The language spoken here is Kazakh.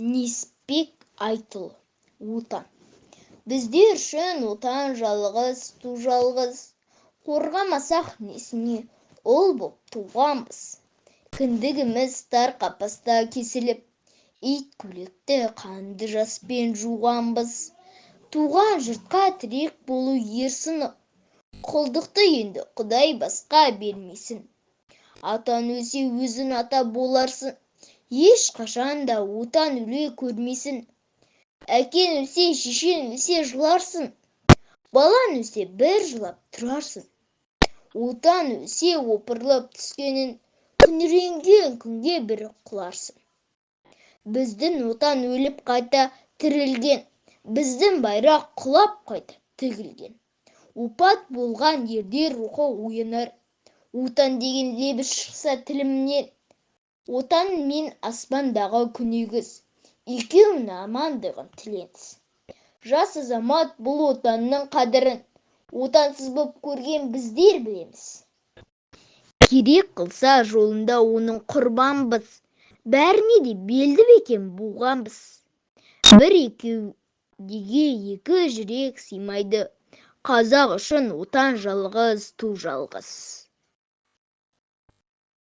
Несіпбек Айтұлы. Отан. Біздер үшін Отан жалғыз, ту жалғыз. Қорғамасақ несіне ұл боп туғанбыз? Кіндігіміз тар қапаста кесіліп, ит көйлекті қанды жаспен жуғанбыз. Туған жұртқа тірек болу ер сыны. Құлдықты енді Құдай басқа бермесін. Атан өлсе, өзің ата боларсың. Ешқашан да Отан өле көрмесін. Әкең өлсе, шешең өлсе жыларсың. Балаң өлсе, бір жылап тұрарсың. Отан өлсе, опырылып түскенін, күңіренген күнге бір құларсың. Біздің Отан өліп қайта тірілген, біздің байрақ құлап қайта тігілген. Опат болған ердер рухы оянар, Отан деген лебіз шықса тілімнен. Отан мен аспандағы күн егіз, екеуінің амандығын тілеңіз. Жас азамат бұл Отанның қадірін отансыз боп көрген біздер білеміз. Керек қылса жолында оның құрбанбыз, бәріне де белді бекем буғанбыз. Бір кеудеге екі жүрек сыймайды, қазақ үшін Отан жалғыз, ту жалғыз.